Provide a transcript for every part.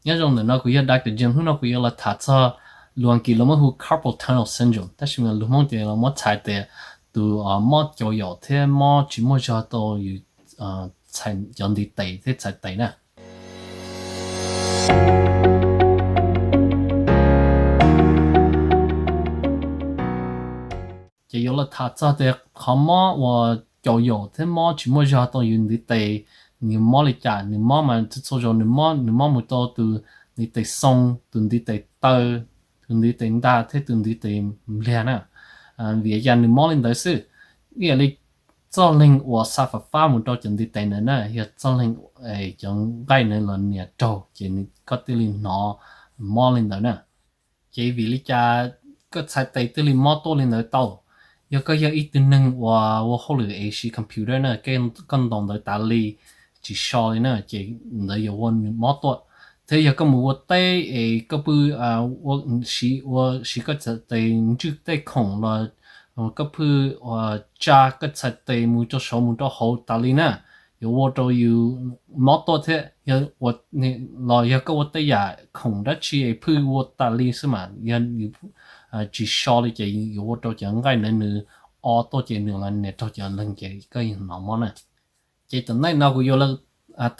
Nyob zoo ntawm no kuv yog Doctor Jim, hnub no kuv yuav los tham txog lus Askiv lawv muab hu carpal tunnel syndrome, tab sis mas lus Hmoob ces los muab txhais tias tus mob cau yaum thiab mob tsis muaj zog rau yus cov ntiv tes thiab txhais tes na. Ces yuav los tham txog tias qhov mob uas cau yaum thiab mob tsis muaj zog rau yus ntiv tes, nws mob li cas, nws mob mas txhua txhua zaus nws mob, nws mob mus rau tus ntiv tes xoo, tus ntiv tes taw, tus ntiv tes nta thiab tus ntiv tes npliag na. Vim li cas nws mob li ntawd xwb? Ib yam li txoj leeg uas xa fam fab mus rau cov ntiv tes ntawd na, yog txoj leeg cov nqaij ntawd los nias raug ces koj thiaj li hnov mob li ntawd na. Ces vim li cas koj txhais tes thiaj li mob tuaj li ntawd tau? Yog koj yog ib tug neeg uas ua hauj lwm es siv computer na, koj ntaus ntawv tas li tsis so li na, ces ntawd yuav ua nws mob tuaj. Thiab yog koj mus ua teb es koj pw, siv ua siv koj txhais tes ntswj tej khoom los koj pw, tsa koj txhais tes mus rau saud mus rau hauv tas li na, yuav ua rau yus mob tuaj thiab. Los yog koj ua tej yam khoom dab tsi es pw ua tas li xwb mas yog tsis so li ces yuav ua rau cov nqaij ntawd nws o tuaj ces nws los nias raug cov leeg ces koj yuav hnov mob na. Ces tam sim no kuv yuav los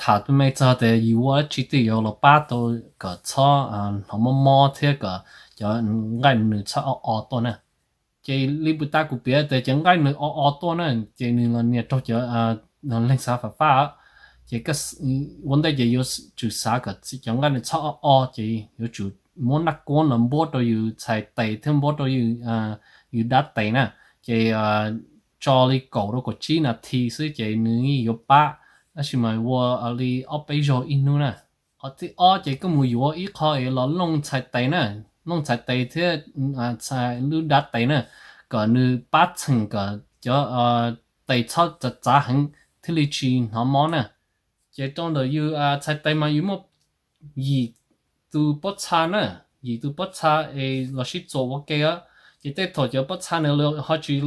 tham me me txog tias yus ua dab tsi thiaj yuav los pab tau kom txhob hnov mob mob thiab kom cov nqaij nws txhob o o tuaj na. Ces li puag ta kuv piav tias cov nqaij nws o o tuaj na, ces nws los nias raug cov leeg xa fam fab. Ces ua ntej ces yuav tsum xav kom cov nqaij nws txhob o o ces yuav tsum muab naj kuab no npuab rau yus txhais tes thiab npuab rau yus dab tes na. Ces tso li kaum rau kaum tsib nas this xwb ces nws yuav pab, tab sis mas ua li ob peb zaug ib hnub na. Qhov thib ob ces koj mus yuav ib qho es los looj txhais tes na, looj txhais tes thiab lub dab tes na, kom nws pab txheem kom cov tes txhob txav txav heev thiaj li tsis hnov mob na. Ces rau ntawm yus txhais tes mas yus muaj yim tus pob txha na, yim tus pob txha es los sib txuas ua ke. Ces tej thaum cov pob txha ntawd ho tsis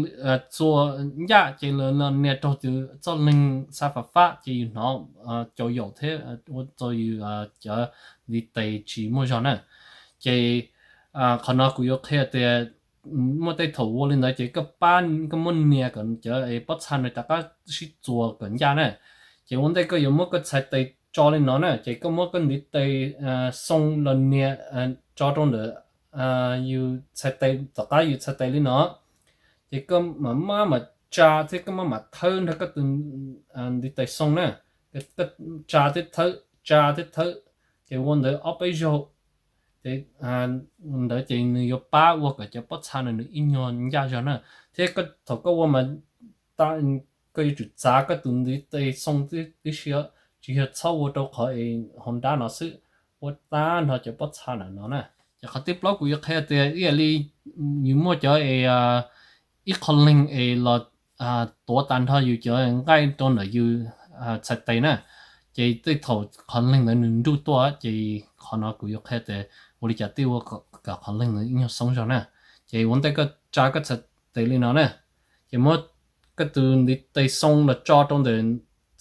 txuas ncaj ces los nias raug tus txoj leeg xa fam fab ces yus hnov cau yaum thiab ua rau yus cov ntiv tes tsis muaj zog na. Ces qhov no kuv yuav qhia tias muaj tej thaum ua li ntawd ces koj pab koj muab nias kom cov pob txha nws rov qab sib txuas kom ncaj na. Ces ua ntej koj yuav muab koj txhais tes tso li no na, ces koj muab koj ntiv tes xoo los nias tso rau ntawm yus txhais tes, tom qab yus txhais tes li no. Ces koj mam maj mam tsa thiab koj maj mam thawb nrog koj tus ntiv tes xoo na, tsa thiab thawb, tsa thiab thawb, ces ua ntawd ob peb zaug. Ces ntawd ces nws yuav pab ua kom cov pob txha no nws ib nyuag ncaj zog na. Thiab thaum koj ua mas koj yuav tsum txav koj tus ntiv tes xoo tib si, tsis yog txhob ua rau qhov es hauv nrab no xwb, ua tag nrho cov pob txha ntawm no na. Ces qhov thib plaub kuv yuav qhia tias ib yam li yus muaj cov es ib qho leeg es los tuav tag nrho yus cov nqaij rau ntawm yus txhais tes na, ces tej thaum qhov leeg ntawd nws nruj tuaj ces qhov no kuv yuav qhia tias ua li cas thiaj ua kom qhov leeg ntawd ib nyuag xoob zog na. Ces ua ntej koj tsa koj txhais tes li no na, ces muab koj tus ntiv tes xoo los tso rau ntawm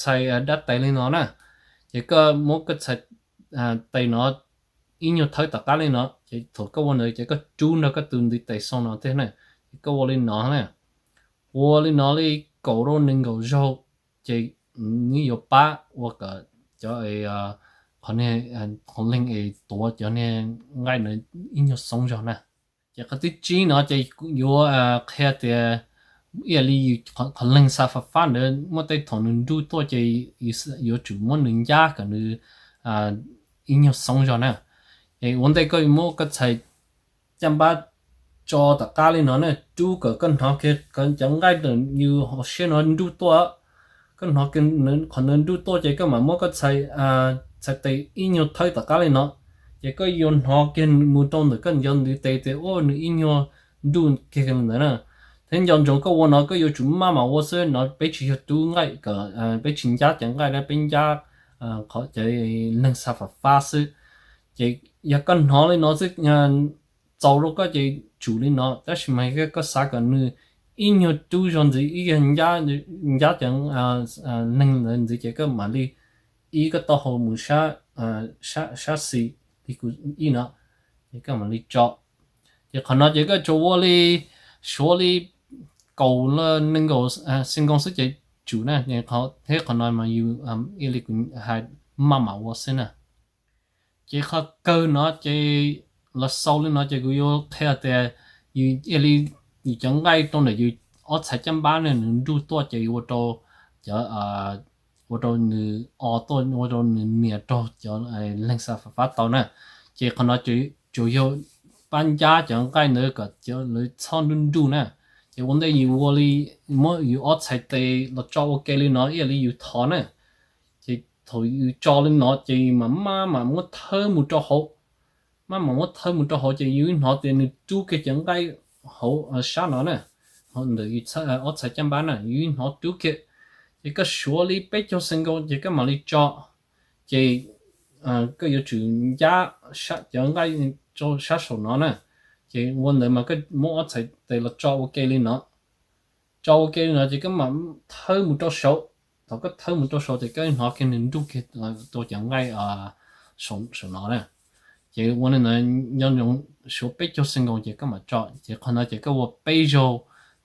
txhais dab tes li no na, ces koj muab koj txhais tes no ib nyuag thawb tom qab li no, ces thaum koj ua ntawd ces koj rub nrog koj tus ntiv tes xoo no thiab na, ces koj ua li no na, ua li no li kaum rau nees nkaum zaug, ces nws yuav pab ua kom cov qhov leeg es tuav cov niag nqaij ntawd ib nyuag xoob zog na. Ces qhov thib tsib no ces yuav qhia tias ib yam li qhov leeg xa fam fab ntawd muaj tej thaum nws nruj tuaj ces yuav tsum muab nws ncab kom nws ib nyuag xoob zog na. Es ua ntej koj muab koj txhais caj npab tso tom qab li no na, rub kom koj hnov kiag cov nqaij ntawm yus hauv siab no nruj tuaj. Koj hnov qhov ntawd nruj tuaj ces koj mam muab koj txhais tes ib nyuag thawb tom qab li no, ces koj yuav hnov kiag mus rau ntawm koj cov ntiv tes tias ua nws ib nyuag nruj kiag ntawd na. Thiab nco ntsoov koj ua no koj yuav tsum maj mam ua xwb no, peb tsis yog rub nqaij kom, peb tsis ncab cov nqaij na, peb ncab qhov cov leeg xa fam fab xwb. Ces yog koj hnov li no xwb, txaus rau koj ces tsum li no, tab sis mas koj xav kom nws ib nyuag rub zog ntxiv, ib nyuag ncab cov neeg ntawd ntxiv ces koj mam li ib koj taub hau mus sab xis, li kuv ib no, ces koj mam li tso. Ces qhov no ces koj tsuas ua li, suav li kaum los nees nkaum xees nkoos xwb ces tsum na, thiab qhov no mas yus ib li kuv hais maj mam ua xwb na. Ces qhov kawg no ces los xaus li no ces kuv yuav qhia tias yus ib li yus cov nqaij rau ntawm yus ob txhais caj npab ne nws nruj tuaj ces ua rau cov ua rau nws o tuaj ua rau nws nias raug cov leeg xa fab tau na. Ces qhov no tsuas yog pab ncab cov nqaij ntawd kom lawv txhob nruj nruj na. Ces ua ntej yus ua li muab yus ob txhais tes los tso ua ke li no ib yam li yus thov na. Ces thaum yus tso li no ces mas maj mam muab thawb mus rau hauv, maj mam muab thawb mus rau hauv ces yus hnov tias nws rub kiag cov nqaij hauv sab no na, ntawm ob txhais caj npab na yus hnov rub kiag. Ces koj suav li peb caug xees nkoos ces koj mam li tso. Ces koj yuav tsum ncab cov nqaij rau sab saum no na. Ces ua ntawd mas koj muab ob txhais tes los tso ua ke li no, tso ua ke li no ces koj mam thawb mus rau saud. Thaum koj thawb mus rau saud ces koj hnov kiag nws nruj kiag rau cov nqaij saum no na. Ces ua li no nyob nyob suav peb caug xees nkoos ces koj mam tso. Ces qhov no ces koj ua peb zaug,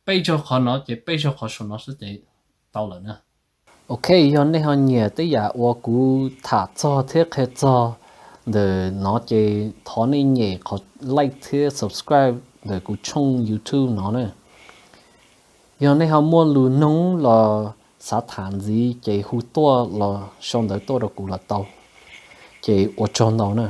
peb zaug qhov no ces peb zaug qhov saum no xwb ces tau lawm na. Ok, yog nej ho nyiam tej yam uas kuv tham txog thiab qhia txog ntawm no ces thov nej nyem qhov like thiab subscribe ntawm kuv tshooj YouTube no na. Yog nej ho muaj lus noog los xav tham ntxiv ces hu tuaj los sau ntawv tuaj rau kuv los tau. Ces ua tsaug ntau na.